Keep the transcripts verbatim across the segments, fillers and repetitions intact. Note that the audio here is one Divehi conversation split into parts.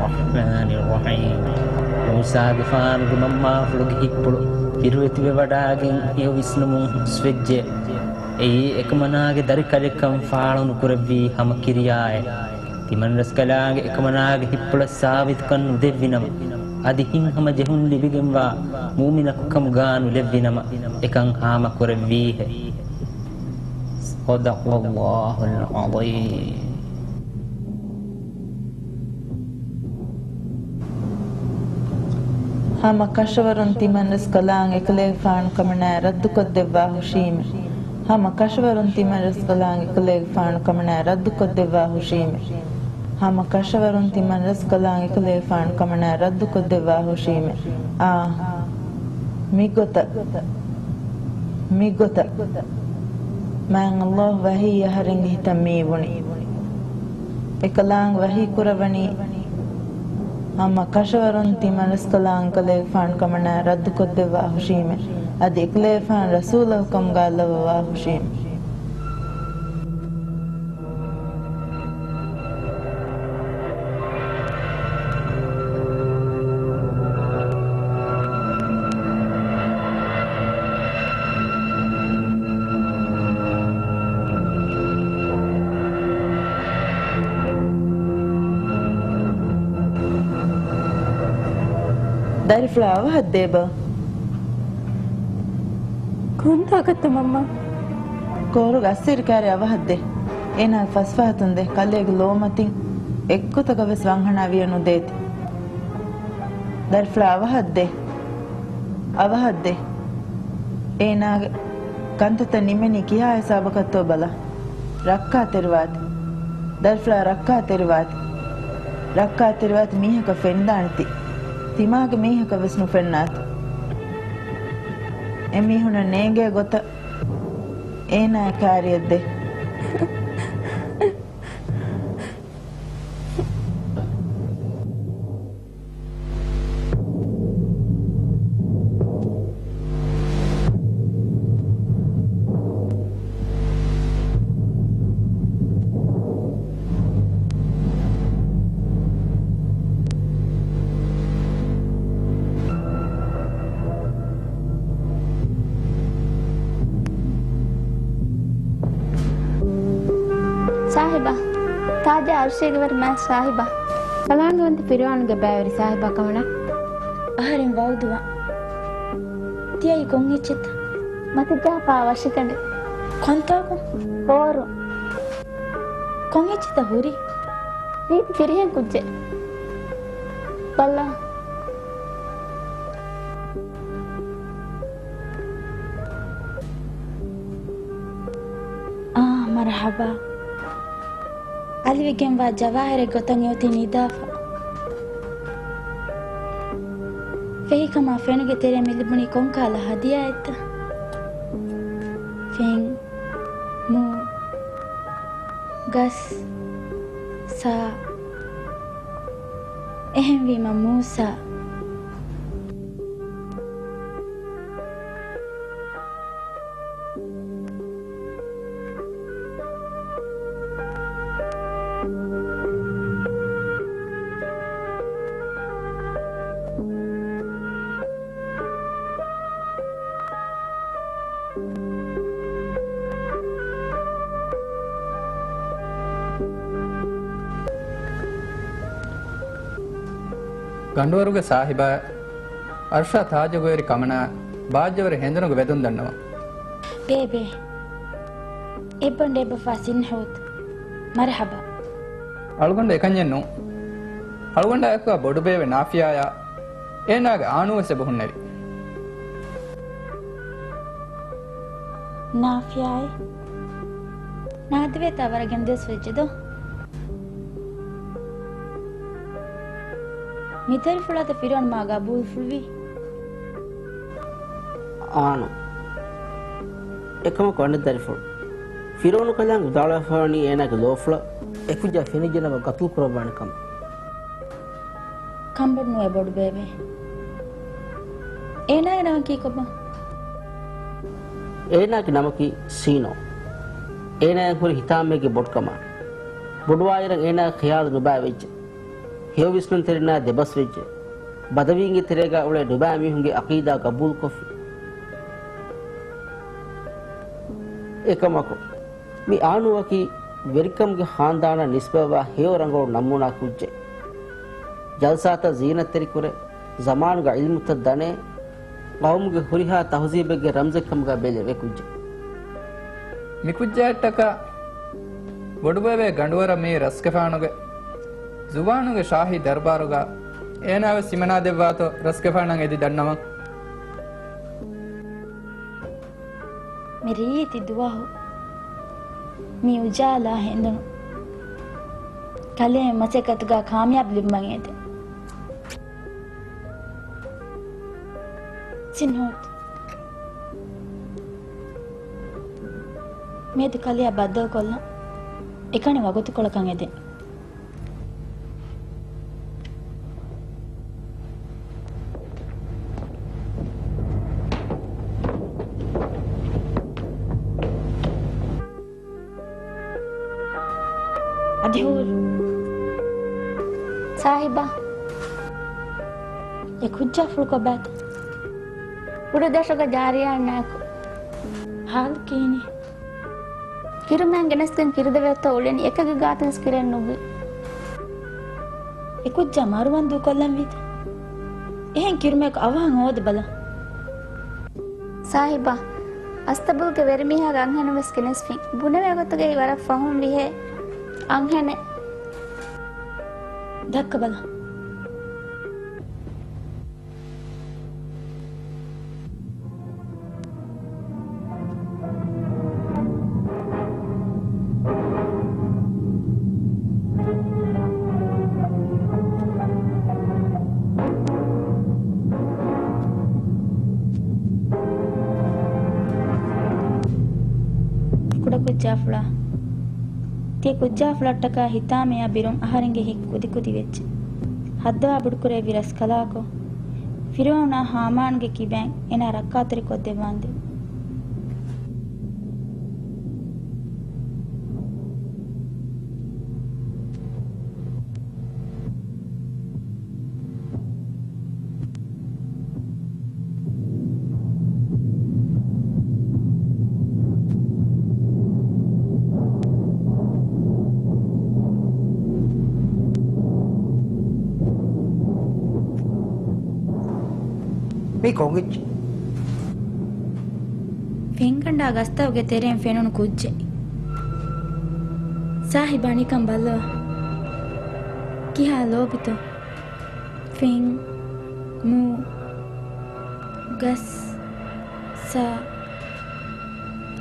الرحمن الرحيم. މޫސާގެފާނުގެ މަންމާފުޅުގެ ހިތްޕުޅު ފިރިވެތިވެވަޑާގެން ހެޔޮ ވިސްނުމުން ހުސްވެއްޖެ. އެއީ އެކަމަނާގެ ދަރިކަލެއްކަން ފާޅުނުކުރެއްވީ ހަމަ ކިރިޔާއޭ. ތިމަންރަސްކަލާނގެ އެކަމަނާގެ ހިތްޕުޅަށް ސާވިތުކަން ނުދެއްވިނަމަ، އަދި ހިތްހަމަޖެހުން ލިބިގެންވާ މޫމިނަކުކަމުގާ ނުލެއްވިނަމަ، އެކަން ހާމަކުރެއްވީހޭ. صدق الله العظيم. ހަމަ ކަށަވަރުން ތިމަންރަސްކަލާނގެ އެކަލޭގެފާނު ކަމަނާއަށް ރައްދުކޮށްދެއްވާ ހުށީމެ. ހަމަ ކަށަވަރުން ތިމަންރަސްކަލާނގެ އެކަލޭގެފާނު ކަމަނާއަށް ރައްދުކޮށްދެއްވާ ހުށީމެ. ހަމަ ކަށަވަރުން ތިމަންރަސްކަލާނގެ އެކަލޭގެފާނު ކަމަނާއަށް ރައްދުކޮށްދެއްވާ ހުށީމެ. އާ، މިގޮތަށް، މިގޮތަށް. މާތް ﷲ ވަޙީ އަހަރެންގެ ހިތަށް މިއިވުނީ. އެކަލާނގެ ވަޙީ ކުރައްވަނީ، ހަމަ ކަށަވަރުން ތިމަންރަސްކަލާނގެ އެކަލޭގެފާނު ކަމަނާއަށް ރައްދުކޮށްދެއްވާ ހުށީމެ. އަދި އެކަލޭގެފާނު ރަސޫލަކު ކަމުގާ ލައްވަވާ ހުށީމެ. ދަރިފުޅާ އަވަހަށް ދޭބަ. ކޮންތާކަށްތަ މަންމާ؟ ކޯރުގެ އައްސޭރި ކާރި އަވަހަށް ދޭ. އޭނާގެ ފަސްފަހަތުން ދޭ. ކަލޭގެ ލޯމަތިން އެއްގޮތަކަށް ވެސް ވަންހަނާ ވިޔަ ނުދޭތި. ދަރިފުޅާ އަވަހަށް ދޭ. އަވަހަށް ދޭ. އޭނާގެ ކަންތައްތައް ނިމެނީ ކިހާ ހިސާބަކަށްތޯ ބަލަ. ރައްކާތެރިވާތި. ދަރިފުޅާ ރައްކާތެރިވާތި. ރައްކާތެރިވާތި މީހަކަށް ފެންދާނެތި. ތިމާގެ މީހަކަށް ވެސް ނުފެންނާތި. އެމީހުނަށް ނޭނގޭ ގޮތަށް އޭނާއަށް ކާރިއަށް ދޭ. ސާހިބާ، ތާޖާ އަރްޝީގެ ވަރު މާތް ސާހިބާ. ކަލާނގެ ވަންތަ ފިރިއޮނުގެ ބައިވެރި ސާހިބާ ކަމަނާ. އަހަރެން ވައުދުވާ. ތިޔައީ ކޮން އެއްޗެއްތަ؟ މަތިޖާފާ ވަށިގަނޑެއް. ކޮންތާކު؟ ކޯރު. ކޮން އެއްޗެއްތަ ހުރީ؟ ރީތި ފިރިހެން ކުއްޖެއް. ބަލާ. އާ، މަރުޙަބާ. އަލިވެގެންވާ ޖަވާހިރެއް ގޮތަށް އެއޮތީ ނިދާފަ. ފެހިކަމާ ފެނުގެ ތެރެއަށް މި ލިބުނީ ކޮންކަހަލަ ހަދިޔާއެއްތަ؟ ފެން، މޫ، ގަސް، ސާ. އެހެންވީމަ މޫސާ. ގަނޑުވަރުގެ ސާހިބާ، އަރްޝާ ތާޖުގެ ވެރި ކަމަނާ، ބާއްޖަވެރި ހެނދުނުގެ ވެދުން ދަންނަވަން. ބޭބޭ، އެއްބަނޑޭ ބަފާ ސިންހޯތު. މަރުޙަބާ. އަޅުގަނޑު އެކަންޏެއް ނޫން. އަޅުގަނޑާއެކުގާ ބޮޑުބޭބެ ނާފިޔާޔާ އޭނާގެ އާނޫވެސް އެބަ ހުންނެވި. ނާފިޔާއޭ؟ ނާދެވޭތާ ވަރަށް ގެންދިވެސް ވެއްޖެ ދޯ؟ މި ދަރިފުޅާތަ ފިރިއޮން މާ ގަބޫލުފުޅުވީ؟ އާނު. އެކަމަކު އަނެއް ދަރިފުޅު. ފިރިއޮނު ކަލާނގެ ވިދާޅުވެފަވަނީ އޭނާގެ ލޯފުޅަށް އެކުއްޖާ ފެނިއްޖެނަމަ ގަތުލު ކުރައްވާނެ ކަމަށް. ކަނބޮޑު ނުވޭ ބޮޑުބޭބެ. އޭނާގެ ނަމަކީ ކޮބާ؟ އޭނާގެ ނަމަކީ ސީނޯ. އޭނާއަށް ހުރި ހިތާމައެއްގެ ބޮޑުކަމާ. ބޮޑުވާއިރަށް އޭނާގެ ޚިޔާލު ނުބައިވެއްޖެ. ހެޔޮ ވިސްނުންތެރިންނާ ދެބަސްވެއްޖެ. ބަދަވީންގެ ތެރޭގާ އުޅޭ ނުބައި މީހުންގެ އަޤީދާ ގަބޫލުކޮށްފި. އެކަމަކު، މި އާނޫއަކީ ވެރިކަމުގެ ޚާންދާނަށް ނިސްބަތްވާ ހެޔޮ ރަނގަޅު ނަމޫނާ ކުއްޖެއް. ޖަލްސާތައް ޒީނަތްތެރިކުރޭ، ޒަމާނުގެ ޢިލްމުތައް ދަނޭ، ޤައުމުގެ ހުރިހާ ތަހުޒީބެއްގެ ރަމްޒެއްކަމުގަ ބެލެވޭ ކުއްޖެއް. މި ކުއްޖާއަށްޓަކާ ބޮޑުބޮއެވޭ ގަނޑުވަރަށް މީ ރަސްގެފާނުގެ ޒުވާނުގެ ޝާހީ ދަރުބާރުގަ އޭނާވެސް ހިމަނާދެއްވާތޯ ރަސްގެފާނަށް އެދި ދަންނަވަން. މި ރީތި ދުވަހު މި އުޖާލާ ހެނދުނު ކަލޭ މަސައްކަތުގަ ކާމިޔާބު ލިބުމަށް އެދެން. ސިންހޯތު. މިއަދު ކަލެއަށް ބައްދަލުކޮށްލަން އެކަނި ވަގުތުކޮޅަކަށް އެދެން. އަދި ހޫރު. ސާހިބާ، އެ ކުއްޖާފުޅު ކޮބާތަ؟ ކުޑަދަށުގަ ޖާރިޔާއަންނާއެކު. ހާލު ކިހިނެއް؟ ކިރުމައިން ގެނެސްގެން ކިރުދެވޭތޯ އުޅެނީ އެކަކުގެ ގާތުންވެސް ކިރެއް ނުބުއި. އެ ކުއްޖާ މަރުވަން ދޫކޮށްލަންވީތަ؟ އެހެން ކިރުމައަކު އަވަހަށް ހޯދަބަލަ. ސާހިބާ، އަސްތަބުލްގެ ވެރިމީހާގެ އަންހެނުން ވެސް ގެނެސްފިން. ބުނެވޭ ގޮތުގައި ވަރަށް ފަހުން ވިހޭ އަންހެނެއް. ދައްކަބަލަ. ކުޑަކުއްޖާފުޅާ. ތިޔަ ކުއްޖާފުޅަށްޓަކާ ހިތާމަޔާ ބިރުން އަހަރެންގެ ހިތް ކުދިކުދި ވެއްޖެ. ހައްދަވާ ބޮޑުކުރެއްވި ރަސްކަލާކޮ، ފިރުޢައުނާ ހާމާންގެ ކިބައިން އޭނާ ރައްކާތެރިކޮށްދެއްވާނދޭ. މީ ކޮން އެއްޗެއް؟ ފެންގަނޑާ ގަސްތަކުގެ ތެރެއިން ފެނުނު ކުއްޖެއް. ސާހިބާ ނިކަން ބައްލަވާ. ކިހާ ލޯބިތޯ؟ ފެން، މޫ، ގަސް، ސާ.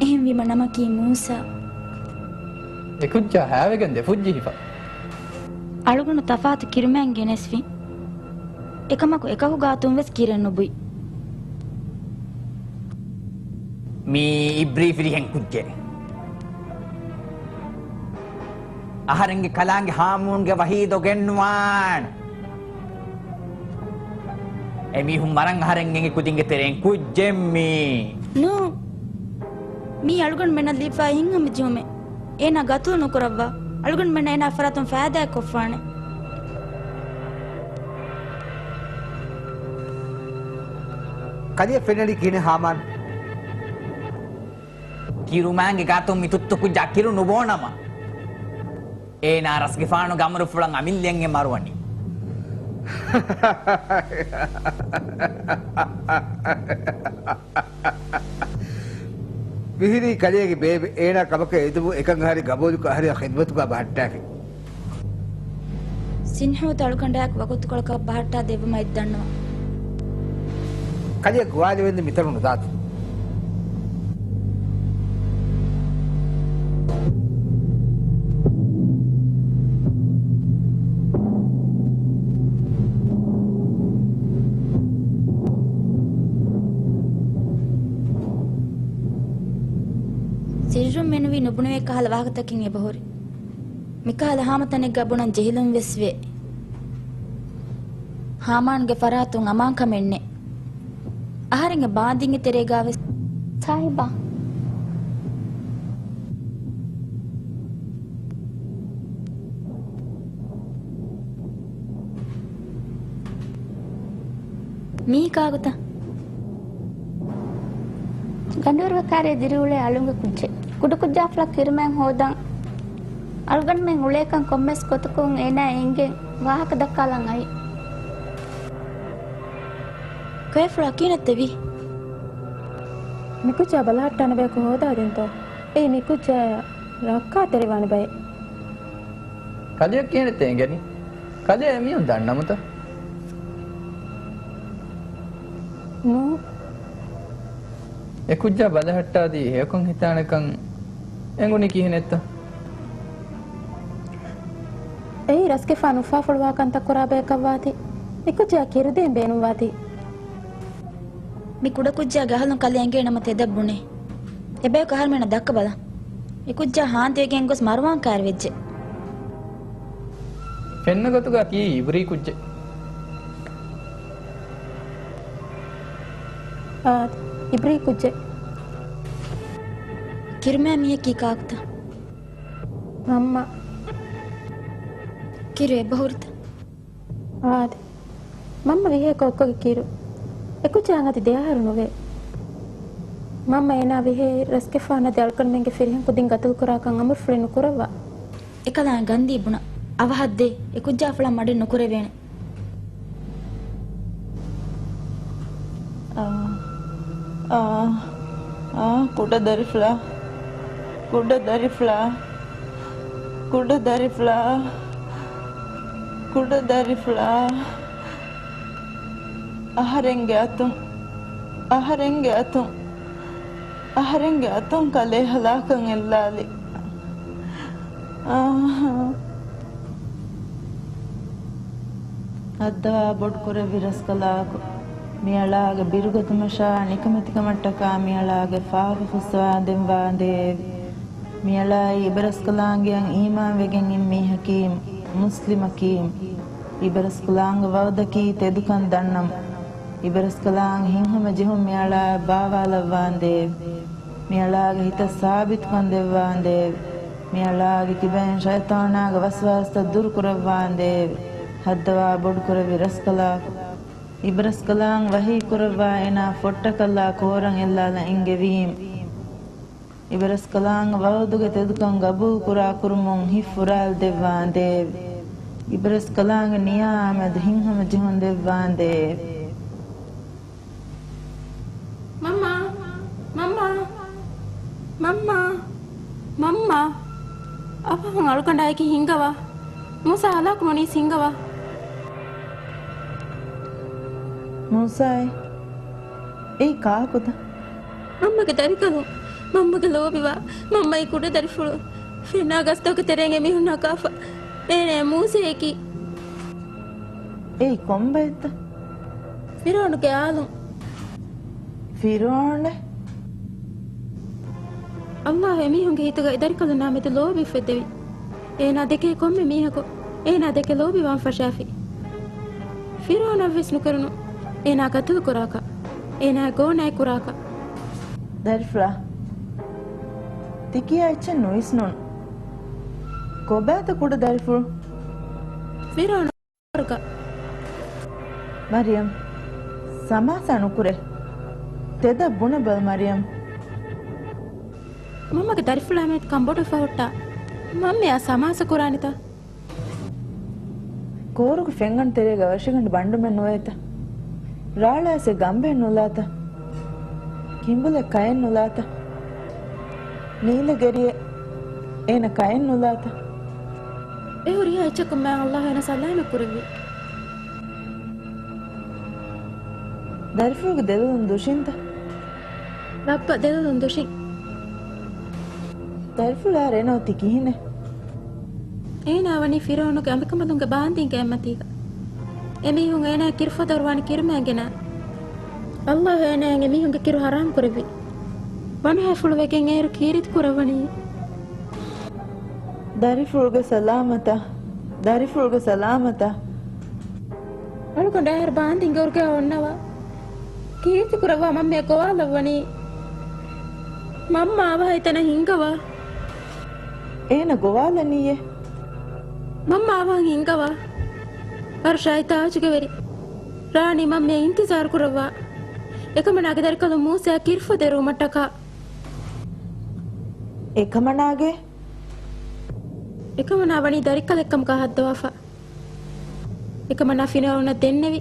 އެހެންވީމަ ނަމަކީ މޫސާ. އެކުއްޖާ ހާވެގެން ދެފުއްޖި ހިފަ. އަޅުގަނޑު ތަފާތު ކިރުމައިން ގެނެސްފިން. އެކަމަކު އެކަކު ގާތުން ވެސް ކިރެއް ނުބުއި. މީ އިބްރީ ފިރިހެން ކުއްޖެއް. އަހަރެންގެ ކަލާނގެ ހާމޫންގެ ވަހީ ދޮގެއް ނުވާން. އެމީހުން މަރަން އަހަރެން އެނގި ކުދިންގެ ތެރެއިން ކުއްޖެއް މީ. ނޫ. މީ އަޅުގަނޑުމެންނަށް ލިބިފައި ހިތްހަމަ ޖެހުމެއް. އޭނާ ގަތުލު ނުކުރައްވާ. އަޅުގަނޑުމެންނަށް އޭނާ ފަރާތުން ފައިދާއެއް ކޮށްފާނެ. ކަލެއަށް ފެންނަނީ ކިހިނެއް ހާމާން؟ ކިރުމާންގެ ގާތުން މި ތުއްތު ކުއްޖާ ކިރު ނުބޯނަމަ، އޭނާ ރަސްގެފާނުގެ އަމުރުފުޅަށް އަމިއްލައިން މަރުވަނީ. މިހިރީ ކަލޭގެ ބޭބެ އޭނާ ކަމަކަށް އެދުމުން އެކަން އަހަރެން ގަބޫލުކޮށް އަހަރެން ޚިދްމަތުގަ ބަހައްޓާފި. ސިންހޯ ތަޅުގަނޑާއެކު ވަގުތުކޮޅަކަށް ބަހައްޓާ ދެއްވުމަށް އެއްދަންނަވަން. ކަލެއަށް ގޮވާލެވެންދެން މިތަނުން ނުދާތި. ސިއްރުން މެނުވީ ނުބުނެވޭ ކަހަލަ ވާހަކަތަކެއް އެބަހުރި. މިކަހަލަ ހާމަތަނެއްގަ ބުނަން ޖެހިލުން ވެސް ވޭ. ހާމާންގެ ފަރާތުން އަމާންކަމެއް ނެތް. އަހަރެންގެ ބާނދީންގެ ތެރޭގަ ވެސް. ސާހިބާ. މީ ކާކުތަ؟ ގަނޑުވަރުގެ ކާރިއަށް ދިރިއުޅޭ އަޅުގެ ކުއްޖެއް. ކުޑަކުއްޖާފުޅަށް ކިރުމައިން ހޯދަން އަޅުގަނޑުމެން އުޅޭކަން ކޮންމެސް ގޮތަކުން އޭނާ އެނގެން ވާހަކަ ދައްކާލަން އައި. ކޮއެފުޅާ ކިހިނެއްތަ ވީ؟ މިކުއްޖާ ބަލަހައްޓާނެ ބަޔަކު ހޯދާދިންތޯ؟ އެއީ މިކުއްޖާއާ ރައްކާތެރިވާނެ ބައެއް. ކަލެޔަށް ކިހިނެއްތަ އެނގެނީ؟ ކަލެޔަށް އެމީހުން ދަންނަމުތަ؟ ނޫ. އެ ކުއްޖާ ބަލަހައްޓާދީ ހެޔޮކޮން ހިތާނެކަން އެނގުނީ ކިހިނެއްތަ؟ އެއީ ރަސްގެފާނު އުފާފުޅުވާ ކަންތައް ކުރާ ބަޔަކަށްވާތީ، މިކުއްޖާ ކިރުދޭން ބޭނުންވާތީ. މި ކުޑަކުއްޖާގެ އަހަލުން ކަލޭ އެނގޭނަމަ ތެދަށް ބުނޭ. އެބަޔަކު އަހަރުމެންނަށް ދައްކަބަލަ. އެ ކުއްޖާ ހާނދުއެގެން ގޮސް މަރުވާން ކައިރިވެއްޖެ. ފެންނަ ގޮތުގަ ތިއީ އިބްރީ ކުއްޖެއް. އާދެ، އިބްރީ ކުއްޖެއް. ކިރުމާ މީހަކީ ކާކުތަ؟ މަންމަ. ކިރު އެބަހުރިތަ؟ އާދެ. މަންމަ ވިހޭ ކޮއްކޮގެ ކިރު. އެކުއްޖާއަށް އަދި ދެއަހަރު ނުވޭ. މަންމަ އޭނާ ވިހޭ ރަސްގެފާނަށް އަޅުގަނޑުމެންގެ ފިރިހެން ކުދިން ގަތުލުކުރާކަން އަމުރުފުޅެއް ނުކުރައްވާ. އެކަލާނގެ ގަންދީ ބުނަ. އަވަހަށްދޭ، އެކުއްޖާފުޅަށް މަޑެއް ނުކުރެވޭނެ. އާ، އާ، އާ، ކުޑަ ދަރިފުޅާ، ކުޑަ ދަރިފުޅާ، ކުޑަ ދަރިފުޅާ، ކުޑަ ދަރިފުޅާ. އަހަރެންގެ އަތުން، އަހަރެންގެ އަތުން، އަހަރެންގެ އަތުން ކަލޭ ހަލާކަށް އެއްލާލި. އާ. ހައްދަވާ ބޮޑުކުރެއްވި ރަސްކަލާކޮ، މިއަޅާގެ ބިރުގަތުމަށާ ނިކަމެތިކަމަށްޓަކާ މިއަޅާގެ ފާފަ ފުއްސަވާ ދެންވާނދޭވެ. މިއަޅާއީ އިބަރަސްކަލާނގެއަށް އީމާންވެގެން އިން މީހަކީމް، މުސްލިމަކީމް. އިބަރަސްކަލާނގެ ވައުދަކީ ތެދުކަން ދަންނަމު. އިބަރަސްކަލާނގެ ހިތްހަމަޖެހުން މިއަޅާއަށް ބާވާލައްވާނދޭވެ. މިއަޅާގެ ހިތަށް ސާބިތުކަން ދެއްވާނދޭވެ. މިއަޅާގެ ކިބައިން ޝައިޠާނާގެ ވަސްވާސްތައް ދުރުކުރައްވާނދޭވެ. ހައްދަވާ ބޮޑުކުރެއްވި ރަސްކަލާކޮ، އިބަރަސްކަލާނގެ ވަޙީކުރައްވާ އޭނާ ފޮއްޓަކަށްލާ ކޯރަށް އެއްލާލަން އެންގެވީމް. އިބަރަސްކަލާނގެ ވައުދުގެ ތެދުކަން ގަބޫލުކުރާ ކުރުމުން ހިތް ފުރާލަދެއްވާނދޭވެ. އިބަރަސްކަލާނގެ ނިޔާއާމެދު ހިތްހަމަޖެހުން ދެއްވާނދޭވެ. މަންމާ! މަންމާ! މަންމާ! މަންމާ! އަވަހަށް އަޅުގަނޑާއެކީ ހިނގަވާ. މޫސާ ހަލާކު ނުވަނީސް ހިނގަވާ. މޫސާއޭ! އެއީ ކާކުތަ؟ މަންމަގެ ދަރިކަލުން، މަންމަގެ ލޯބިވާ، މަންމައީ ކުޑަ ދަރިފުޅު. ފެންނާ ގަސްތަކުގެ ތެރެއިން އެމީހުން ނަގާފަ. އޭނައޭ މޫސައަކީ. އެއީ ކޮންބައެއްތަ؟ ފިރުޢައުނުގެ އާލުން. ފިރުޢައުނެއް؟ އައްލާހު އެމީހުންގެ ހިތުގައި ދަރިކަލުންނާމެދު ލޯބި އުފެއްދެވި. އޭނާ ދެކޭ ކޮންމެ މީހަކު އޭނާ ދެކެ ލޯބިވާން ފަށާފި. ފިރުޢައުނަށްވެސް ނުކެރުނު، އޭނާ ގަތުލު ކުރާކަށް، އޭނާ ގޯނާއެއް ކުރާކަށް. ދަރިފުޅާ، ތި ކިޔާ އެއްޗެއް ނުވިސްނުނު. ކޮބާތަ ކުޑަ ދަރިފުޅު؟ ފިރުޢައުނު މަރިޔަމް، ސަމާސާ ނުކުރޭ. ތެދަށް ބުނެބަލަ މަރިޔަމް. މަންމަގެ ދަރިފުޅާމެދު ކަންބޮޑުވެފަ ހުއްޓާ. މަންމައާ ސަމާސާ ކުރާނެތަ؟ ކޯރުގެ ފެންގަނޑު ތެރޭގަ ވަށިގަނޑު ބަނޑުމެއް ނުވޭތަ؟ ރާޅާސެ ގަނބެއް ނުލާތަ؟ ކިނބުލެއް ކައެއް ނުލާތަ؟ ނީލަގެރިއެއް އޭނަ ކައެއް ނުލާތަ؟ އެ ހުރިހާ އެއްޗަކުން މާތް އައްލާހު އޭނަ ސަލާމަތް ކުރެއްވި. ދަރިފުޅުގެ ދެލޮލުން ދުށިންތަ؟ ބައްޕަ ދެލޮލުން ދުށިން. ދަރިފުޅާ ރެނޯ ތި ކިހިނެއް؟ އޭނާ ވަނީ ފިރުޢައުނުގެ އަނބިކަނބަލުންގެ ބާންދީންގެ އެއްމަތީގަ. އެމީހުން އޭނާ ކިރުފަދައިން ވަނީ ކިރުމައިގެ ނާ. އައްލާހު އޭނާއަށް އެމީހުންގެ ކިރު ޙަރާމް ކުރެއްވި. ބަނޑުހައިފުޅުވެގެން އޭރު ކީރިތި ކުރައްވަނީ. ދަރިފުޅުގެ ސަލާމަތަށް، ދަރިފުޅުގެ ސަލާމަތަށް. އަޅުގަނޑު އަހަރު ބާންދީންގެ އުރުގާ އޮންނަވާ. ކީރިތި ކުރައްވާ މަންމައަށް ގޮވާލައްވަނީ. މަންމަ އަވަހަށް އެތަނަށް ހިނގަވާ. އޭނަ ގޮވާލަނީއޭ. މަންމަ އަވަހަށް ހިނގަވާ. ވަރަށް ޝައިތާޒުގެ ވެރި. ރާނީ މަންމަ އިންތިޒާރު ކުރައްވާ. އެކަމަނާގެ ދަރިކަލުން މޫސާ ކިރުފޮދޭ ރުއުމަށްޓަކާ. އެކަމަނާގެ؟ އެކަމަނާ ވަނީ ދަރިކަލެއްކަމުގަ ހައްދަވާފަ. އެކަމަނާ ފިރުޢައުނަށް ދެންނެވި.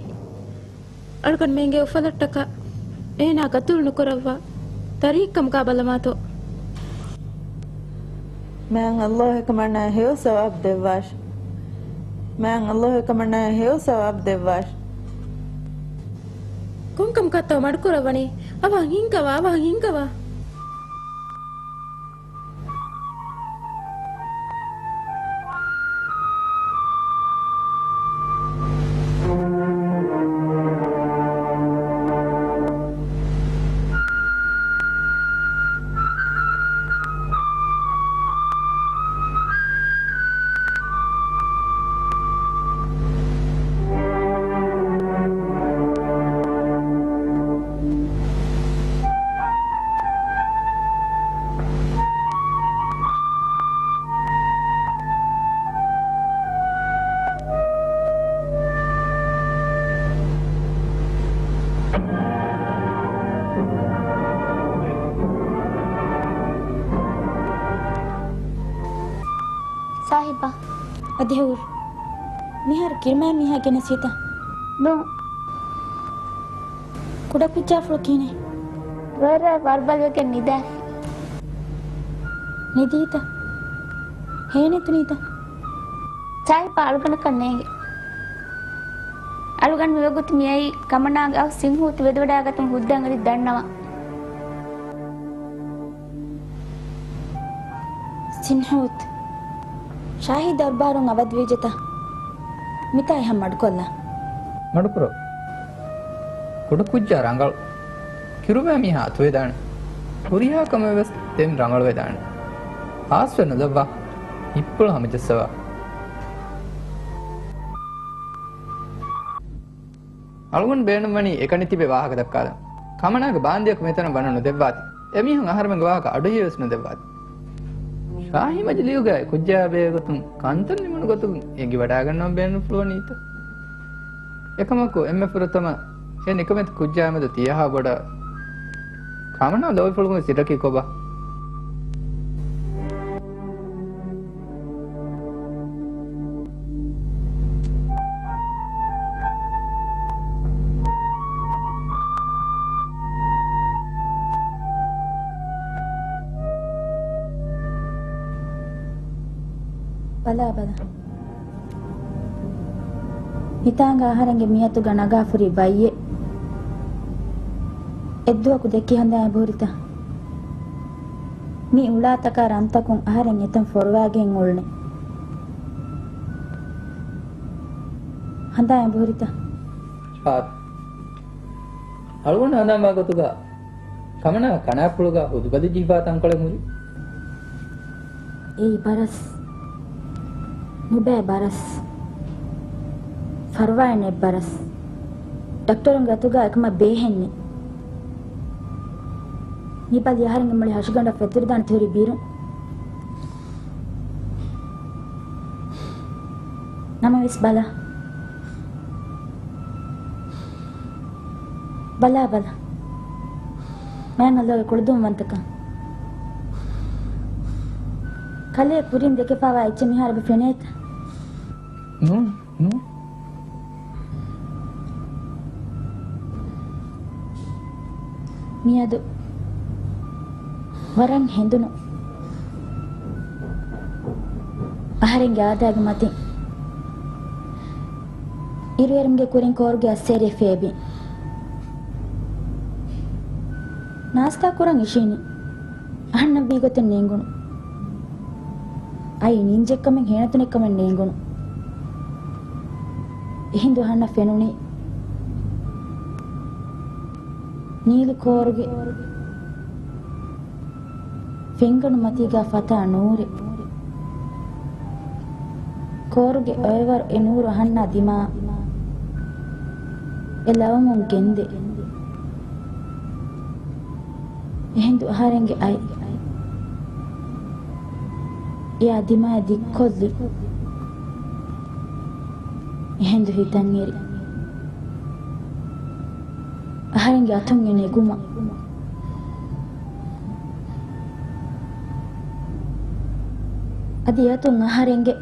އަޅުގަނޑުމެންގެ އުފަލަށްޓަކާ އޭނާ ގަތުލު ނުކުރައްވާ. ތަރީހްކަމުގަ ބަލަމާތޯ. މާތް ﷲ އެކަމަނާއަށް ހެޔޮ ސަވާބު ދެއްވާށި. މާތް ﷲ އެކަމަނާއަށް ހެޔޮ ސަވާބު ދެއްވާށި. ކޮންކަމަކަށްތޯ މަޑުކުރައްވަނީ؟ އަވަހަށް ހިންގަވާ، އަވަހަށް ހިންގަވާ. ސާހިބާ. އަދި ހޫރު. މިހާރު ކިރުމާ މީހާ ގެނެސް ހިތަ؟ ނޫން. ކުޑަކުއްޖާފުޅު ކިހިނެއް؟ ވަރަށް ވަރުބަލިވެގެން ނިދާ. ނިދީތަ؟ ހޭނެތުނީތަ؟ ސާހިބާ އަޅުގަނޑަކަށް ނޭނގެ. އަޅުގަނޑު މިވަގުތު މިއައީ ކަމަނާގެ އަހު ސިންހޫތު ވެދެވަޑާގަތުމުގެ ހުއްދައިން އަދި ދަންނަވަން. ސިންހޫތު. ޝާހީ ދަރުބާރުން އަވަދިވިއްޖެތަ؟ މިތާ އެހާ މަޑުކޮށްލާ. މަޑުކުރަ. ކުޑަކުއްޖާ ރަނގަޅު. ކިރުމާ މީހާ އަތުވެދާނެ. ހުރިހާ ކަމެއް ވެސް ދެން ރަނގަޅުވެދާނެ. ހާސްވެ ނުލައްވާ. ހިތްޕުޅު ހަމަޖައްސަވާ. އަޅުގަނޑު ބޭނުންވަނީ އެކަނި ތިބެ ވާހަކަ ދައްކާލަން. ކަމަނާގެ ބާންދިޔަކު މިތަނަށް ވަނަ ނުދެއްވާތި. އެމީހުން އަހަރެމެންގެ ވާހަކަ އަޑުއިވިޔަސް ނުދެއްވާތި. ޝާހީ މަޖިލީހުގައި ކުއްޖާ ބޭގޮތުން ކަންތައް ނިމުނު ގޮތުން އެނގިވަޑާގަންނަވަން ބޭނުންފުޅުވަނީތަ؟ އެކަމަކު އެންމެ ފުރަތަމަ އެ ނިކަމެތި ކުއްޖާ މެދު ތިޔަހާ ބޮޑަށް ކަމަނާ ލޯބިފުޅުގެ ސިއްރަކީ ކޮބާ؟ ބަލާ، ބަލާ. ހިތާނގަ އަހަރެންގެ މިއަތުގަ ނަގާފުރި ބައްޔެއް. އެއްދުވަކު ދެއްކި ހަނދާން އެބަހުރިތަ؟ މި އުޅާތަކާ ރަންތަކުން އަހަރެން އެތަން ފޮރުވާގެން އުޅުނެ. ހަނދާން އެބަހުރިތަ؟ ޝާދް. އަޅުގަނޑު ހަނދާންވާ ގޮތުގަ ކަމަނާ ކަނާފުޅުގަ ހުދުބަލި ޖެހިފާ ތަންކޮޅެއް ހުރި. އެއީ ބަރަސް. ނުބައި ބަރަސް. ފަރުވާއެއް ނެތް ބަރަސް. ޑޮކްޓަރުންގެ އަތުގަ އެކަމަށް ބޭހެއް ނެތް. މި ބަލި އަހަރެންގެ މުޅި ހަށިގަނޑަށް ފެތުރިދާނެ ތިހުރި ބިރުން. ނަމަވެސް ބަލަ. ބަލާ، ބަލަ. މާތް ﷲ ގެ ކުޅަދުންވަންތަކަން. ކަލޭ ކުރިން ދެކެފަވާ އެއްޗެއް މިހާރު އެބަ ފެނޭތަ؟ ނޫން، ނޫން. މިއަދު ވަރަށް ހެނދުނު އަހަރެންގެ އާދައިގެ މަތިން އިރުއެރުމުގެ ކުރިން ކޯރުގެ އައްސޭރި ފޭބި. ނާސްތާ ކުރަން އިށީނީ. އަހަންނަށް ވީގޮތެއް ނޭނގުނު. އައީ ނިންޖެއްކަމެއް ހޭނަތުނެއްކަމެއް ނޭނގުނު. އެހިނދު އަހަންނަށް ފެނުނީ ނީލި ކޯރުގެ ފެންގަނޑު މަތީގާ ފަތާ ނޫރެއް. ކޯރުގެ އޮއެވަރު އެ ނޫރު އަހަންނާ ދިމާ އެ ލަވަމުން ގެންދޭ. އެހިނދު އަހަރެންގެ އަތް އެއާ ދިމާއަށް ދިއްކޮށްލި. އެހިނދު ހިތަށް އެރި. އަހަރެންގެ އަތުން އެ ނެގުމަށް. އަދި އަތުން އަހަރެންގެ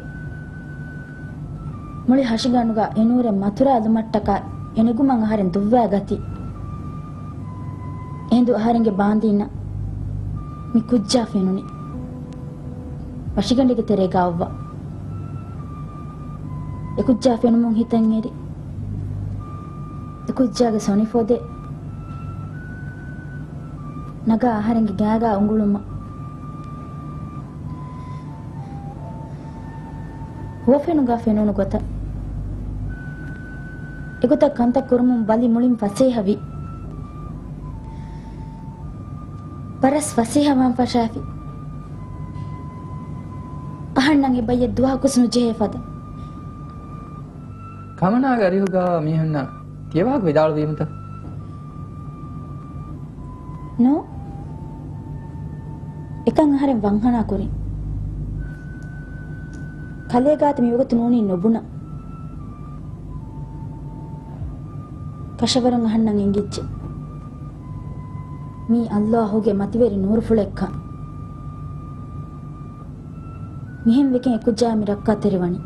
މުޅި ހަށިގަނޑުގަ އެނޫރެއް މަތުރާލުމަށްޓަކާ އެނެގުމަށް އަހަރެން ދުއްވާގަތީ. އެނދު އަހަރެންގެ ބާންދީންނަށް މި ކުއްޖާ ފެނުނީ. ހަށިގަނޑެއްގެ ތެރޭގަ އޮއްވާ. އެ ކުއްޖާ ފެނުމުން ހިތަށް އެރި. އެ ކުއްޖާގެ ސޮނި ފޮދެއް ނަގާ އަހަރެންގެ ގާގާ އުނގުޅުމަށް. ހުވަފެނުގަ ފެނުނު ގޮތަށް އެގޮތަށް ކަންތައް ކުރުމުން ބަލި މުޅިން ފަސޭހަވި. ވަރަސް ފަސޭހަވާން ފަށާފި. އަހަންނަށް އެ ބައްޔަށް ދުވަހަކުސް ނުޖެހޭ ފަދަ. ކަމަނާގެ އަރިހުގަ މީހުންނަށް ތިޔަވާހަކަ ވިދާޅުވީމުތަ؟ ނޯ. އެކަން އަހަރެން ވަންހަނާ ކުރިން. ކަލޭ ގާތު މިވަގުތު ނޫނީ ނުބުނަ. ކަށަވަރުން އަހަންނަށް އެނގިއްޖެ. މީ ﷲ ގެ މަތިވެރި ނޫރުފުޅެއްކަން. މިހެން ވެގެން އެކުއްޖާ މި ރައްކާތެރިވަނީ.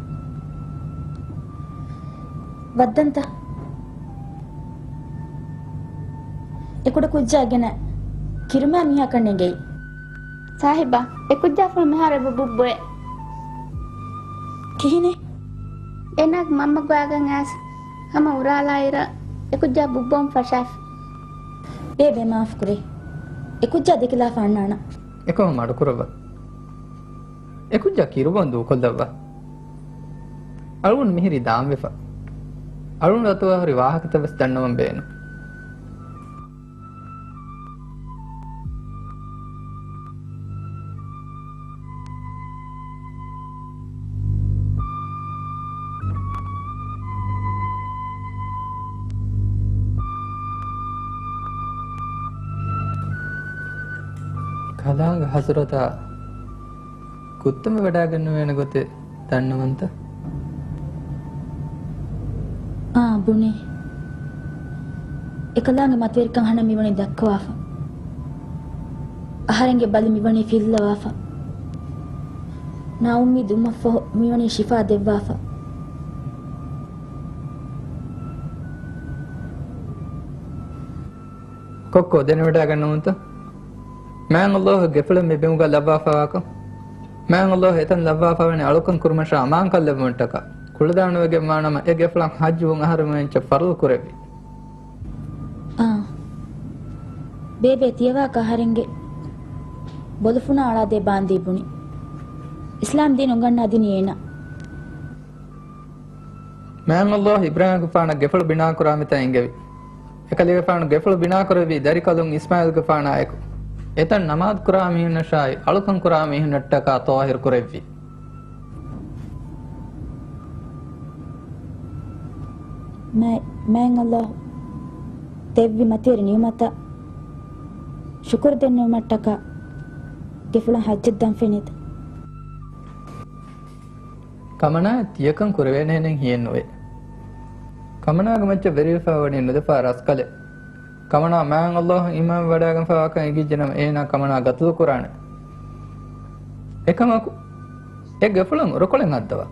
ވައްދަންތަ؟ އެ ކުޑަ ކުއްޖާ ގެނަ ކިރުމާ މީހާކަން ނެގެއި. ސާހިބާ، އެ ކުއްޖާފުޅު މިހާރު އެބަ ބުއްބޮއެ. ކިހިނެއް؟ އޭނާގެ މަންމަ ގޮވާގަން އައިސް ހަމަ އުރާލާއިރަށް އެ ކުއްޖާ ބުއްބޮން ފަށާފި. ބޭބެ މާފުކުރޭ. އެ ކުއްޖާ ދެކިލާފަ އަންނާނަން. އެކަމަށް މަޑުކުރައްވަ. އެ ކުއްޖާ ކިރުބޮން ދޫކޮށްލައްވާ. އަޅުގަނޑު މިހިރީ ދާންވެފަ. އަޅުގަނޑު އަތުގަ ހުރި ވާހަކަތައް ވެސް ދަންނަވަން ބޭނުން. ކަލާނގެ ހަޒުރަތާ ގުއްތުމެއް ވަޑައިގެންނެވޭނެ ގޮތެއް ދަންނަވަންތަ؟ އާ، ބުނޭ. އެކަލާނގެ މަތިވެރިކަން ހަނަ މިވަނީ ދައްކަވާފަ. އަހަރެންގެ ބަލި މިވަނީ ފިއްލަވާފަ. ނާއުއްމީދު ވުމަށްފަހު މިވަނީ ޝިފާ ދެއްވާފަ. ކޮއްކޮ ދެނެވަޑައިގަންނަވަންތަ؟ މާތް ﷲ ގެފުޅެއް މި ބިމުގަ ލައްވާފަވާކަން. މާތް ﷲ އެތަން ލައްވާފަވަނީ އަޅުކަން ކުރުމަށާ އަމާންކަން ލެއްވުމަށްޓަކާ. ކުޅަދާނަވެގެންވާނަމަ އެ ގެފުޅަށް ޙައްޖުވުން އަހަރެމެން އެއްޗެއް ފަރުޟު ކުރެއްވި. އާ. ބޭބެ ތިޔަވާކަށް އަހަރެންގެ ބޮލުފުނާ އަޅާދޭ ބާންދީ ބުނި. އިސްލާމް ދީން އުނގަންނާ ދިނީ އޭނާ. މާތް ﷲ އިބްރާހީމްގެފާނަށް ގެފުޅު ބިނާކުރާ މިތަން އެންގެވި. އެކަލޭގެފާނު ގެފުޅު ބިނާކުރެއްވީ ދަރިކަލުން އިސްމާއީލްގެފާނާއެކު. އެތަން ނަމާދު ކުރާ މީހުންނަށާއި، އަޅުކަން ކުރާ މީހުންނަށްޓަކާ ޠާހިރު ކުރެއްވި. މާތް، މާތް ﷲ ދެއްވި މަތިވެރި ނިޢުމަތަށް ޝުކުރު ދެންނެވުމަށްޓަކާ ގެފުޅަށް ޙައްޖަށް ދާން ފެނޭތަ؟ ކަމަނާއަށް ތިޔަކަން ކުރެވޭނޭނެން ހިޔެއްނުވޭ. ކަމަނާގެ މައްޗަށް ވެރިވެފަ ވަނީ ނުލަފާ ރަސްކަލެއް. ކަމަނާ މާތް ﷲ އަށް އީމާން ވަޑައިގެންފަވާކަން އެނގިއްޖެނަމަ އޭނާ ކަމަނާ ގަތުލު ކުރާނެ. އެކަމަކު، އެ ގެފުޅަށް އުރަކޮޅެއް ހައްދަވާ.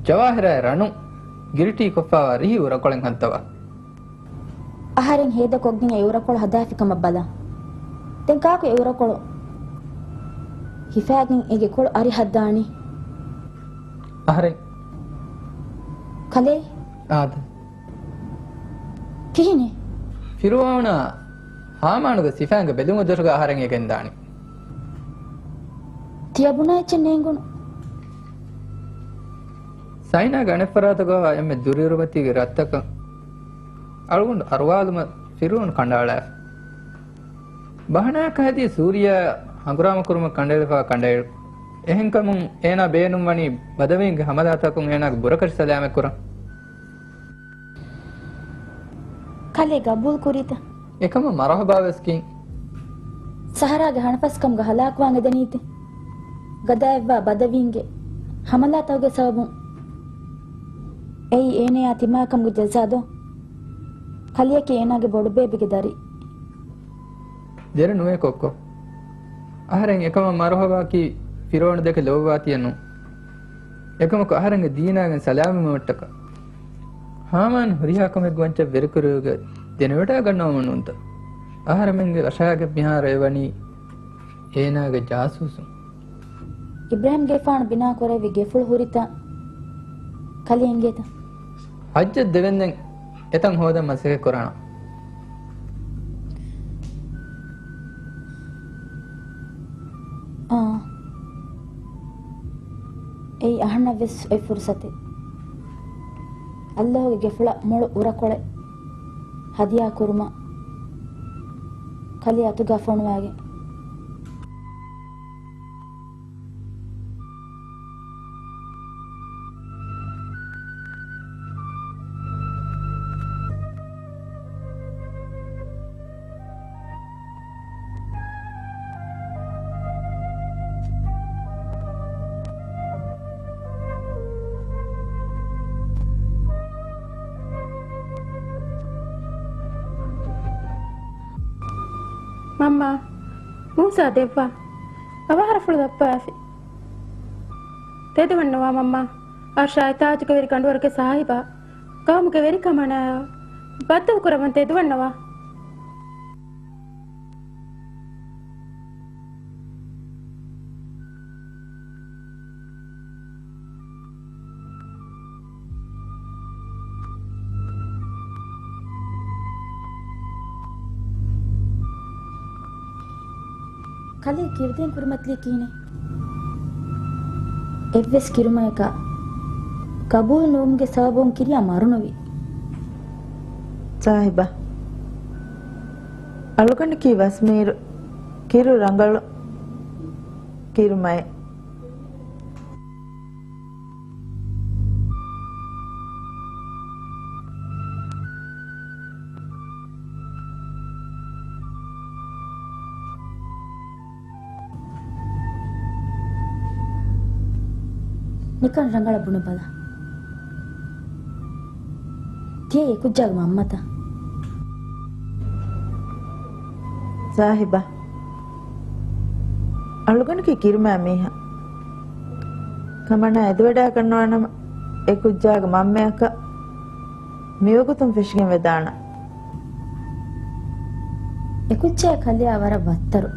ޖަވާހިރާއި ރަނު ގިރިޓީ ކޮށްފަވާ ރިހި އުރަކޮޅެއް ހައްދަވާ. އަހަރެން ހޭދަކޮށްގެން އެ އުރަކޮޅު ހަދާފި ކަމަށް ބަލާ. ދެން ކާކު އެ އުރަކޮޅު ހިފާގެން އެ ގެކޮޅު އަރި ހައްދާނީ؟ އަހަރެން. ކަލޭ. އާދެ. ކިހިނެއް؟ ފިރުޢައުނާ ހާމާނުގެ ސިފައިންގެ ބެލުމުގެ ދޮށުގަ އަހަރެން އެ ގެންދާނީ. ތިޔަބުނާ އެއްޗެއް ނޭނގުނު. ސައިނާގެ އަނެއްފަރާތުގަ އެންމެ ދުރިއުރުމަތީގެ ރަށްތަކަށް އަޅުގަނޑު އަރުވާލުމަށް ފިރުޢައުނު ކަނޑައަޅާފަ. ބަހަނާއަކަށް ހެދީ ސޫރިޔާއަށް ހަނގުރާމަ ކުރުމަށް ކަނޑައެޅިފަ ކަނޑައެޅު. އެހެންކަމުން އޭނާ ބޭނުންވަނީ ބަދަވީންގެ ހަމަލާތަކުން އޭނާގެ ބުރަކަށި ސަލާމަތް ކުރަން. ކަލޭ ގަބޫލު ކުރީތަ؟ އެކަމަށް މަރުޙަބާވެސް ކިން. ސަހަރާގެ ހަނަފަސްކަމުގަ ހަލާކުވާން އެދެނީތި. ގަދައަތްވާ ބަދަވީންގެ ހަމަލާތަކުގެ ސަބަބުން. އެއީ އޭނަޔާ ތިމާކަމުގެ ޖަޒާ ދޯ؟ ކަލިއަކީ އޭނާގެ ބޮޑުބޭބެގެ ދަރި. ދެރަ ނުވޭ ކޮއްކޮ. އަހަރެން އެކަމަށް މަރުހަބާކީ ފިރޯނުދެކެ ލޯބިވާތީއެއް ނޫން. އެކަމަކު އަހަރެންގެ ދީނާގެން ސަލާމަތްވުމަށްޓަކާ. ހާމާން ހުރިހާ ކަމެއްގެ ވަންޗަށް ވެރިކުރެވިގެން ދެނެވަޑައިގަންނަވަމުން ނޫންތަ؟ އަހަރެމެންގެ ވަށާގެ މިހާރު އެވަނީ އޭނާގެ ޖާސޫސުން. އިބްރާހިމްގެފާނު ބިނާ ކުރެއްވި ގެފުޅު ހުރިތަން ކަލެ އެނގޭތަ؟ ހައްޖަށް ދެވެންދެން އެތަން ހޯދަން މަސައްކަތް ކުރާނަން. އާ. އެއީ އަހަންނަށް ވެސް އޮތް ފުރުސަތެއް. އައްލާހުގެ ގެފުޅަށް މޮޅު އުރަކޮޅެއް ހަދިޔާ ކުރުމަށް ކަލެ އަތުގަ ފޮނުވާގެން. މަންމާ، މޫސާ ދެއްވާ. އަވަހަރަފުޅު ދައްޕާފި. ތެދުވަންނަވާ މަންމާ. އަރްޝާ އިތާއަތުގެ ވެރި ގަނޑުވަރުގެ ސާހިބާ، ޤައުމުގެ ވެރިކަމަނާ ބައްދަލު ކުރައްވަން ތެދުވަންނަވާ. ކަލޭ ކިރުދޭން ކުރިމަތިލީ ކިހިނެއް؟ އެއްވެސް ކިރުމަޔަކާ ގަބޫލު ނުވުމުގެ ސަބަބުން ކިރިޔާ މަރުނުވި. ސާހިބާ، އަޅުގަނޑަކީ ވަސްމީރު، ކިރު ރަނގަޅު، ކިރުމައެއް. ނިކަން ރަނގަޅަށް ބުނެބަލަ. ތިޔަ އެކުއްޖާގެ މަންމަތަ؟ ސާހިބާ، އަޅުގަނޑަކީ ކިރުމާ މީހާ. ކަމަނާ އެދިވަޑައިގަންނަވާނަމަ، އެކުއްޖާގެ މަންމަޔަކަށް މިވަގުތުން ފެށިގެން ވެދާނަން. އެކުއްޖާ ކަލެއާ ވަރަށް ވައްތަރު.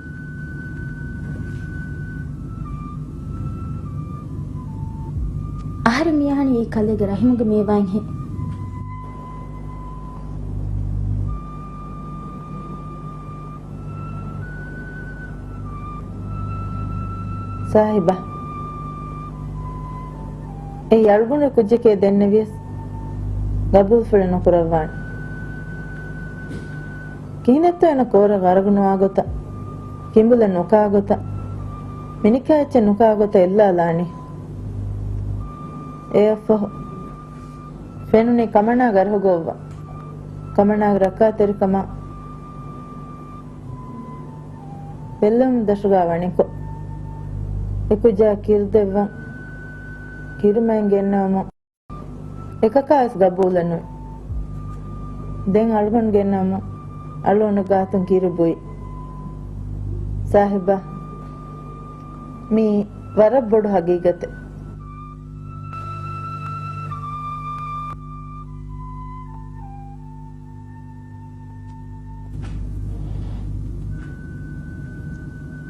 އަހަރެން މިއަހަނީ އެ ކަލޭގެ ރަހިމުގެ މޭވާއިންހޭ. ސާހިބާ، އެއީ އަޅުގަނޑު ކުއްޖެކޭ ދެންނެވިޔަސް ގަބޫލުފުޅެއް ނުކުރައްވާނެ. ކިހިނެއްތޯ އޭނަ ކޯރަށް ވަރަގު ނުވާ ގޮތަށް، ކިނބުލެއް ނުކާ ގޮތަށް، މިނިކާ އެއްޗެއް ނުކާ ގޮތަށް އެއްލާލާނީ. އެއަށްފަހު ފެނުނީ ކަމަނާ ގަރަހުގަ އޮއްވަ. ކަމަނާގެ ރައްކާތެރިކަމާ ބެއްލެވުމުގެ ދަށުގަ ވަނިކޮށް، އެކުއްޖާ ކިރުދެއްވަން ކިރުމައިން ގެންނަވަމުން އެކަކާވެސް ގަބޫލެއް ނުވި. ދެން އަޅުގަނޑު ގެންނަވަމުން އަޅުގަނޑު ގާތުން ކިރު ބުއި. ސާހިބާ، މީ ވަރަށް ބޮޑު ހަގީގަތެއް.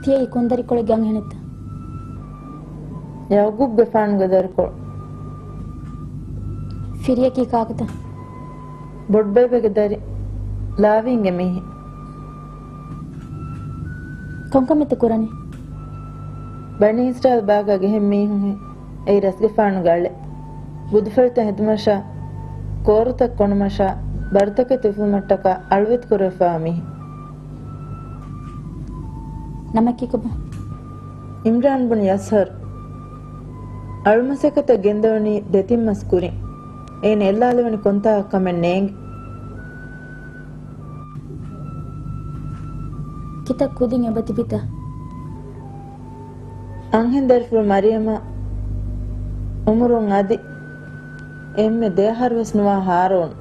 ތިޔައީ ކޮން ދަރިކޮޅެއްގެ އަންހެނެއްތަ؟ ޔައުގޫބްގެފާނުގެ ދަރިކޮޅު. ފިރިޔަކީ ކާކުތަ؟ ބޮޑުބޭބެގެ ދަރި، ލާވީންގެ މީހެއް. ކޮންކަމެއްތަ ކުރަނީ؟ ބަނީ އިސްރާއީލް ބާގާ ގެހެން މީހުންހެން. އެއީ ރަސްގެފާނުގެ އަޅެއް. ބުދުފަރިތައް ހެދުމަށާ، ކޯރުތައް ކޮނުމަށާ، ބަރުތަކެއް ތިފުލުމަށްޓަކާ އަޅުވެތި ކުރެވިފައިވާ މީހެއް. ނަމަކީ ކޮބާ؟ އިމްރާން ބުން ޔަސްހަރު. އަޅުމަސައްކަތަށް ގެންދަވަނީ ދެތިން މަސް ކުރިން. އޭނަ އެއްލާލެވެނީ ކޮންތާކަށް ކަމެއް ނޭނގެ. ކިތައް ކުދިން އެބަ ތިބިތަ؟ އަންހެން ދަރިފުޅު މަރިޔަމާ އުމުރުން އަދި އެންމެ ދެ އަހަރު ވެސް ނުވާ ހާރޫން.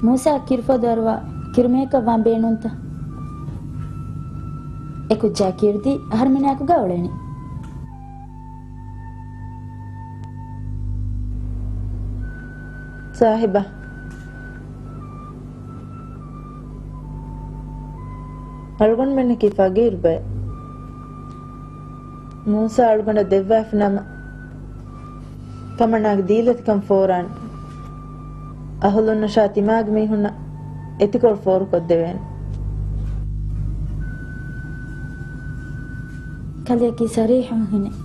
މޫސާ ކިރުފޮދު އަރުވާ ކިރުމެއަކަށް ވާން ބޭނުންތަ؟ އެ ކުއްޖާ ކީރިތި އަހަރުމެނާއެކު ގައުޅޭނެ. ސާހިބާ، އަޅުގަނޑުމެންނަކީ ފަގީރު ބައެއް. މޫސާ އަޅުގަނޑަށް ދެއްވާފި ނަމަ، ތަމަންނާގެ ދީލަތިކަން ފޯރާނެ. އަހުލުންނަށާ ތިމާގެ މީހުންނަށް އެތިކޮޅު ފޯރުކޮށްދެވޭނެ. ކަލެއަކީ ސަރީހު މީހުންނެއް.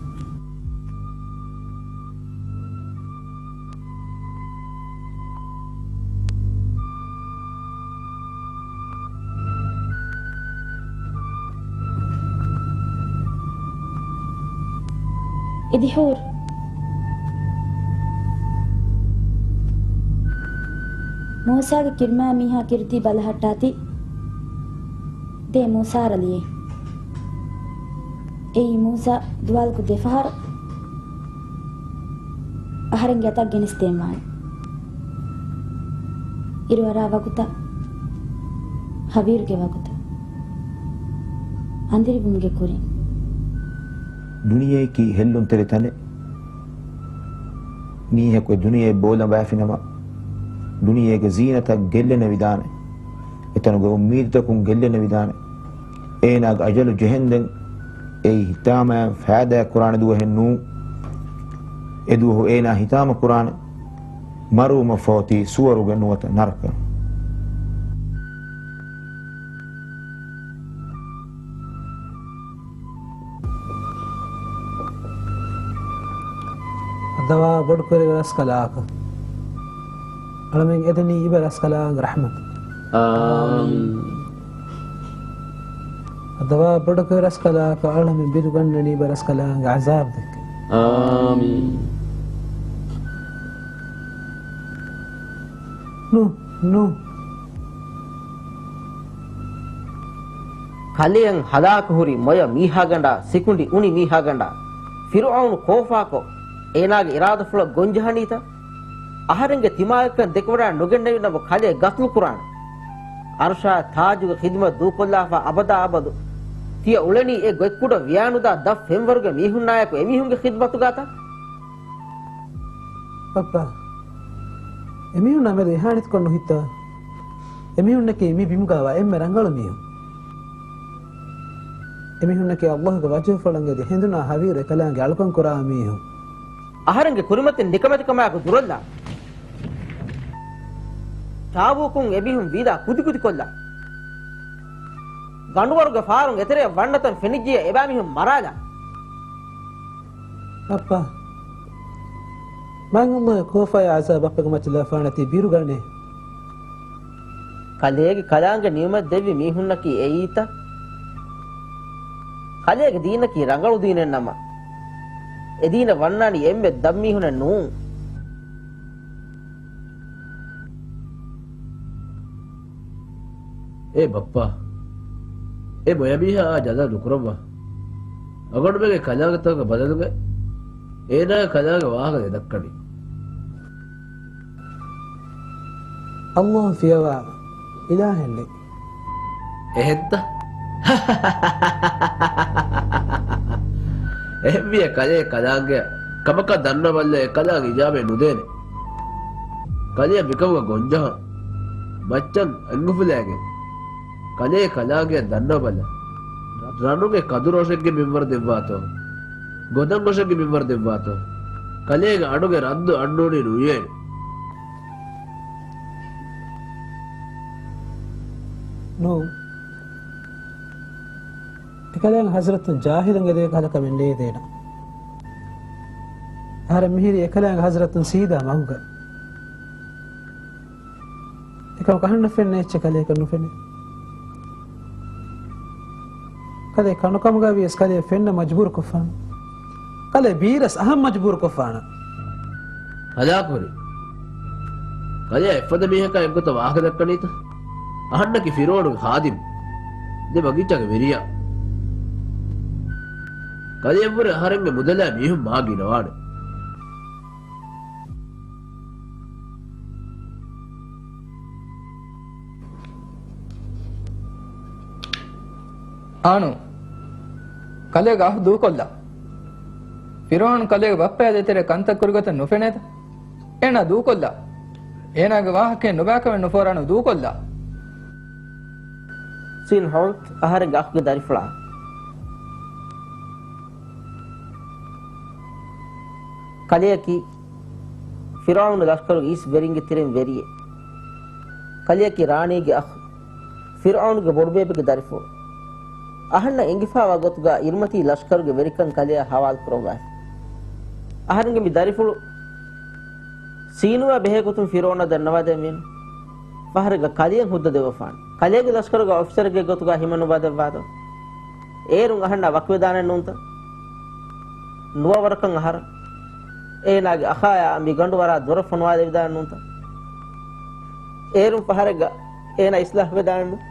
އިދި ހޫރު. މޫސާގެ ކިރުމާ މީހާ ކީރިތި ބަލަހައްޓާތި. ދޭ މޫސާ ރަލިއޭ. އެއީ މޫސާ ދުވާލަކު ދެފަހަރު އަހަރެންގެ އަތަށް ގެނެސްދޭން ވާނެ. އިރުއަރާ ވަގުތަށް، ހަވީރުގެ ވަގުތަށް. އަނދިރިވުމުގެ ކުރިން. ދުނިޔެއަކީ ހެއްލުންތެރި ތަނެއް. މީހަކު އެ ދުނިޔެ ބޯލަނބާފިނަމަ، ދުނިޔޭގެ ޒީނަތަށް ގެއްލެނެވިދާނެ. އެތަނުގެ އުއްމީދުތަކުން ގެއްލެނެވިދާނެ. އޭނާގެ އަޖަލު ޖެހެންދެން އެއީ ހިތާމައިން ފައިދާއެއް ކުރާނެ ދުވަހެއް ނޫން. އެ ދުވަހު އޭނާ ހިތާމަ ކުރާނެ މަރުވުމަށްފަހު ތި ސުވަރުގެ ނުވަތަ ނަރަކަ. އަދަވާ ބޮޑުކުރެވި ރަސްކަލާކޮ، އަޅަމެން އެދެނީ އިބަ ރަސްކަލާނގެ ރަޙްމަތު. އާމީން. އަދަވާ ބޮޑުކުރެވި ރަސްކަލާކޮ، އަޅަމެން ބިރުގަންނަނީ އިބަ ރަސްކަލާނގެ ޢަޒާބު ދެކެ. އާމީން. ނޫ، ނޫ. ކަލެއަށް ހަލާކު ހުރި މޮޔަ މީހާގަނޑާ ސިކުނޑި އުނި މީހާގަނޑާ ފިރުޢައުނު ކޯފާކޮށް، އޭނާގެ އިރާދަފުޅަށް ގޮންޖަހަނީތަ؟ އަހަރެންގެ ތިމާގެކަން ދެކެވަޑާ ނުގެންނެވި ނަމަ ކަލޭ ގަތުލު ކުރާނެ. އަރުޝާ ތާޖުގެ ޚިދުމަތް ދޫކޮށްލާފަ އަބަދާ އަބަދު ތިޔަ އުޅެނީ އެ ގޮތްކުޑަ ވިޔާނުދާ ދަށް ފެންވަރުގެ މީހުންނާއެކު އެމީހުންގެ ޚިދުމަތުގާތަ؟ ބައްޕާ، އެމީހުންނާ މެދު އިހާނެތިކޮށް ނުހިތާ. އެމީހުންނަކީ މި ބިމުގާވާ އެންމެ ރަނގަޅު މީހުން. އެމީހުންނަކީ ﷲ ގެ ވަޖްހުފުޅަށް އެދި ހެނދުނާ ހަވީރު އެކަލާނގެ އަޅުކަން ކުރާ މީހުން. އަހަރެންގެ ކުރިމަތިން ނިކަމެތިކަމާއެކު ދުރޮއްލާ. ޗާވޫކުން އެމީހުން ވީދާ ކުދިކުދި ކޮށްލާ. ގަނޑުވަރުގެ ފާރުން އެތެރެއަށް ވަންނަތަން ފެނިއްޖިއްޔާ އެބައިމީހުން މަރާލާ. ބައްޕާ، މާތް ﷲ ގެ ކޯފާއާ ޢަޒާބު ބައްޕަގެ މައްޗަށް ލާފާނެތީ ބިރުގަނޭ. ކަލޭގެ ކަލާނގެ ނިޢުމަތް ދެއްވި މީހުންނަކީ އެއީތަ؟ ކަލޭގެ ދީނަކީ ރަނގަޅު ދީނެއް ނަމަ، އެ ދީނަށް ވަންނާނީ އެންމެ ދަށްމީހުނެއް ނޫން. އޭ ބައްޕާ، އެ މޮޔަމީހާއާ ޖަލާ ނުކުރައްވާ. އަޅުގަނޑުމެންގެ ކަލާނގެތަކުގެ ބަދަލުގައި އޭނާގެ ކަލާނގެ ވާހަކަ ދެދައްކަނީ. ﷲ ފިޔަވާ އިލާހެއް ނެތް. އެހެންތަ؟ އެހެންވިއްޔާ ކަލޭ ކަލާނގެއަށް ކަމަކަށް ދަންނަބަލަ، އެ ކަލާނގެ އިޖާބައެއް ނުދޭނެ. ކަލެޔަށް މިކަމުގަ ގޮންޖަހަން. މައްޗަށް އަނގުފުލައިގެން. ކަލޭ ކަލާނގެއަށް ދަންނަބަލަ. ރަނުގެ ކަދުރު އޮށެއްގެ މިންވަރު ދެއްވާތޯ. ގޮދަން އޮށެއްގެ މިންވަރު ދެއްވާތޯ. ކަލޭގެ އަޑުގެ ރަންދު އަންނޫނީ ނުވިޔޭނެ. ނޫން. އެކަލާނގެ ޙަޟްރަތުން ޖާހިލުން އެދޭ ކަހަލަ ކަމެއް ނޭދޭނަ. އަހަރެން މިހިރީ އެކަލާނގެ ޙަޟްރަތުން ސީދާ މަގުގަ. އެކަމަކު އަހަންނަށް ފެންނަ އެއްޗެއް ކަލޭކަށް ނުފެނޭ. ކަލޭ ކަނުކަމުގަ ވިޔަސް ކަލޭ ފެންނަ މަޖުބޫރު ކޮށްފާނަ. ކަލޭ ބީރަސް އަހަން މަޖުބޫރު ކޮށްފާނަ. ހަލާކުހުރި. ކަލެޔާ އެއްފަދަ މީހަކާ އެއްގޮތަށް ވާހަކަ ދައްކަނީތަ؟ އަހަންނަކީ ފިރުޢައުނުގެ ޚާދިމް. ދެ ބަގީޗާގެ ވެރިޔާ. ކަލެޔަށްވުރެ އަހަރެންގެ މުދަލާ މީހުން މާ ގިނަވާނެ. އާނޫ، ކަލޭގެ އަޚް ދޫކޮށްލާ. ފިރުޢައުނު ކަލޭގެ ބައްޕަޔާ ދޭތެރޭ ކަންތައް ކުރިގޮތަށް ނުފެނޭތަ؟ އޭނާ ދޫކޮށްލާ. އޭނާގެ ވާހަކައެއް ނުބައިކަމެއް ނުފޯރާނު، ދޫކޮށްލާ. ސީން ހޯލްޓް އަހަރެންގެ އަޚުގެ ދަރިފުޅާ. ކަލެއަކީ ފިރުޢައުނު ލަޝްކަރުގެ އިސް ވެރިންގެ ތެރެއިން ވެރިއެއް. ކަލެއަކީ ރާނީގެ އަޚް، ފިރުޢައުނުގެ ބޮޑުބޭބެގެ ދަރިފުޅު. އަހަންނަށް އެނގިފައިވާ ގޮތުގަ އިރުމަތީ ލަޝްކަރުގެ ވެރިކަން ކަލެއަށް ހަވާލު ކުރައްވާފި. އަހަރެންގެ މި ދަރިފުޅު ސީނުއާ ބެހޭ ގޮތުން ފިރުޢައުނަށް ދަންނަވާދެމީނު. ފަހަރެއްގަ ކަލެއަށް ހުއްދަ ދެއްވަފާނެ. ކަލޭގެ ލަޝްކަރުގަ އޮފިސަރެއްގެ ގޮތުގަ ހިމަނުވާދެއްވާތޯ؟ އޭރުން އަހަންނާ ވަކިވެދާނެ ނޫންތަ؟ ނުވަވަރަކަށް އަހަރަށް އޭނާގެ އަޚާޔާ މި ގަނޑު ވަރާ ދުރަށް ފޮނުވާދެވިދާނެ ނޫންތަ؟ އޭރުން ފަހަރެއްގަ އޭނާ އިސްލާހުވެދާނެ ނޫން؟